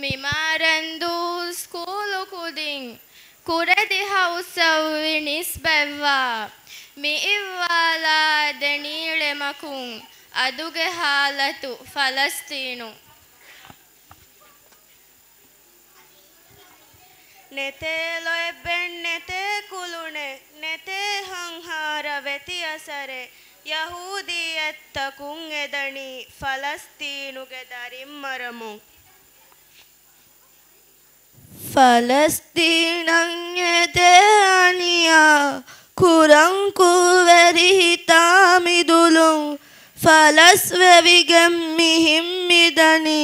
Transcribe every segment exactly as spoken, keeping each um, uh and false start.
މި މާރަންދޫ ސްކޫލު ކުދިން ކުރެދި ހައުސަށްވި ނިސްބަތްވާ މި އިއްވާލާ ދެނީޅެމަކުން އަދުގެ ހާލަތު ފަލަސްތީނު. ނެތޭ ލޮއެއްބެން ނެތޭ ކުލުނެއް ނެތޭ ހަންހާރަ ވެތި އަސަރެއް ޔަހޫދީއަތްތަކުން އެދަނީ ފަލަސްތީނުގެ ދަރިން މަރަމުން. ފަލަސްތީނަށް އެދޭ އަނިޔާ ކުރަން ކުށްވެރި ހިތާ މިދުލުން ފަލަސްވެވިގެން މިހިން މިދަނީ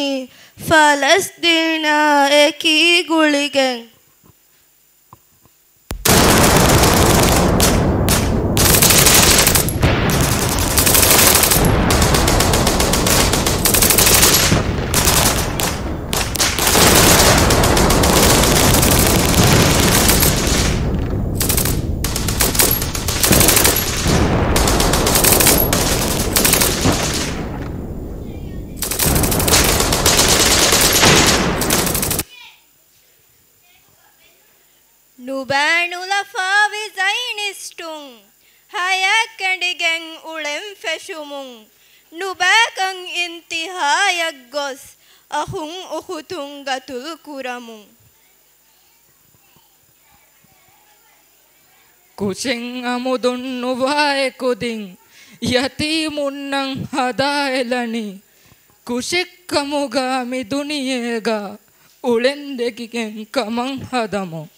ފަލަސްތީނާ އެކީ ގުޅިގެން. ނުބާ ނުލަފާވި ޒައިނިސްޓުން ހަޔާތް ކެނޑިގެން އުޅެން ފެށުމުން، ނުބާކަން އިންތިހާޔަށް ގޮސް އަޚުން އުޚުތުން ގަތުލު ކުރަމުން. ކުށެއް އަމުދުން ނުވާ އެކުދިން ޔަތީމުންނަށް ހަދާ އެލަނީ، ކުށެއްކަމުގަ މި ދުނިޔޭގަ އުޅެން ދެކިގެން ކަމަށް ހަދަމުން.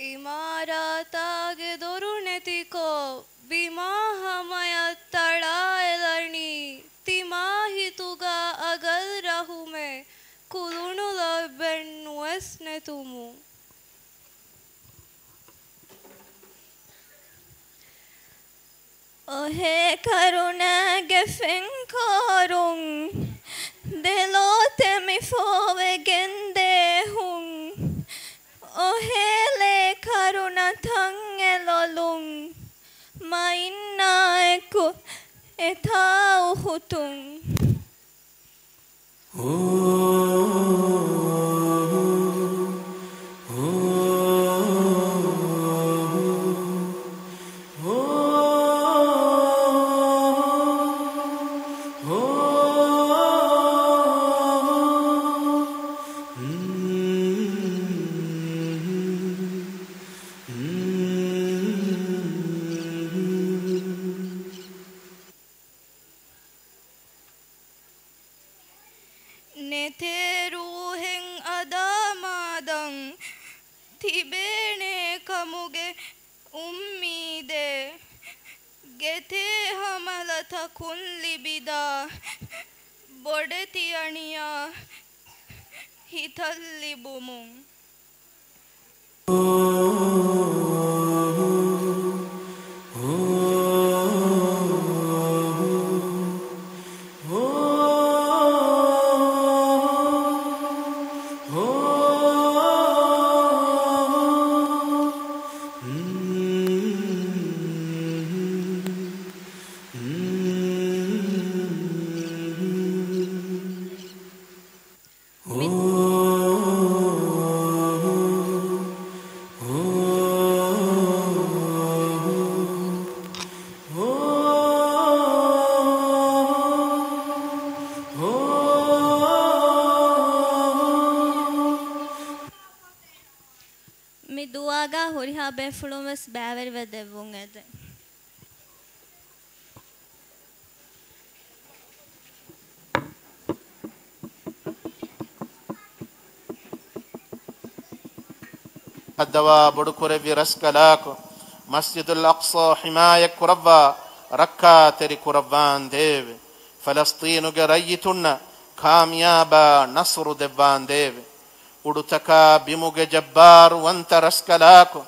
އިމާރާތާގެ ދޮރު ނެތިކޮށް، ބިމާ ހަމަޔަށް ތަޅާއެލަނީ، ތިމާ ހިތުގަ އަގަށް ރަހުމެއް ކުލުނުލައްބެއް ނުވެސް ނެތުމުން. އޮހޭ ކަރުނާގެ ފެންކޯރުން، ދެލޯ ތެމިފޯވެގެން ދޭހުން، އޮހޭ ލޭ ކަރުނަ ތަންއެލޮލުން، މައިންނާއެކު އެތާ އުޚުތުން. ނެތޭ ރޫހެއް އަދާ މާދަން ތިބޭނޭ ކަމުގެ އުއްމީދެއް، ގެތޭ ހަމަލަތަކުން ލިބިދާ ބޮޑެތި އަނިޔާ ހިތަށް ލިބުމުން. މި ދުޢާގަ ހުރިހާ ބޭފުޅުން ވެސް ބައިވެރިވެ ދެއްވުން އެދެން. ހައްދަވާ ބޮޑުކުރެއްވި ރަސްކަލާކޮ، މަސްޖިދުލް އަޤްޞާ ޙިމާޔަތް ކުރައްވާ، ރައްކާތެރި ކުރައްވާން ދޭވެ. ފަލަސްޠީނުގެ ރައްޔިތުންނަށް ކާމިޔާބާ ނަޞްރު ދެއްވާން ދޭވެ. އުޑުތަކާ ބިމުގެ ޖައްބާރުވަންތަ ރަސްކަލާކޮ،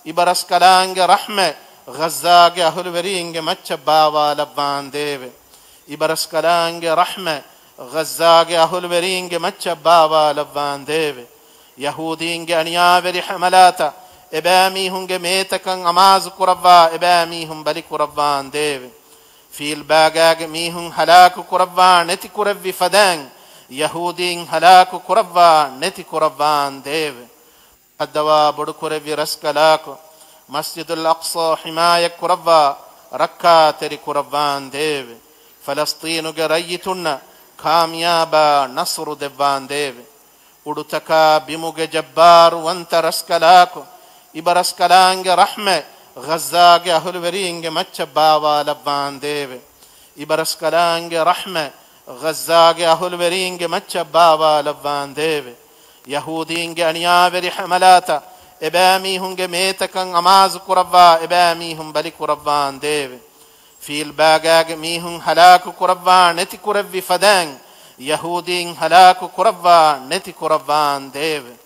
އިބަރަސްކަލާނގެ ރަޙްމަތް ޣައްޒާގެ އަހުލުވެރީންގެ މައްޗަށް ބާވާލައްވާން ދޭވެ. އިބަރަސްކަލާނގެ ރަޙްމަތް ޣައްޒާގެ އަހުލުވެރީންގެ މައްޗަށް ބާވާލައްވާނދޭވެ. ޔަހޫދީންގެ އަނިޔާވެރި ޙަމަލާތައް އެބައިމީހުންގެ މޭތަކަށް އަމާޒު ކުރައްވާ އެބައިމީހުން ބަލި ކުރައްވާނދޭވެ. ފީލްބާގާގެ މީހުން ހަލާކު ކުރައްވާ ނެތި ކުރެއްވި ފަދައިން، ޔަހޫދީން ހަލާކު ކުރައްވާ ނެތި ކުރައްވާނދޭވެ. ހައްދަވާ ބޮޑުކުރެއްވި ރަސްކަލާކޮ، މަސްޖިދުލް އަޤްޞާ ޙިމާޔަތް ކުރައްވާ ރައްކާތެރި ކުރައްވާނދޭވެ. ފަލަސްޠީނުގެ ރައްޔިތުންނަށް ކާމިޔާބާ ނަޞްރު ދެއްވާނދޭވެ. އުޑުތަކާ ބިމުގެ ޖައްބާރުވަންތަ ރަސްކަލާކޮ، އިބަރަސްކަލާނގެ ރަޙްމަތް ޣައްޒާގެ އަހުލުވެރީންގެ މައްޗަށް ބާވާލައްވާނދޭވެ. އިބަރަސްކަލާނގެ ރަޙްމަތް ޣައްޒާގެ އަހުލުވެރީންގެ މައްޗަށް ބާވާލައްވާނދޭވެ. ޔަހޫދީންގެ އަނިޔާވެރި ޙަމަލާތައް އެބައިމީހުންގެ މޭތަކަށް އަމާޒު ކުރައްވާ އެބައިމީހުން ބަލި ކުރައްވާނދޭވެ. ފީލްބާގާގެ މީހުން ހަލާކު ކުރައްވާ ނެތި ކުރެއްވި ފަދައިން، ޔަހޫދީން ހަލާކު ކުރައްވާ ނެތި ކުރައްވާނދޭވެ.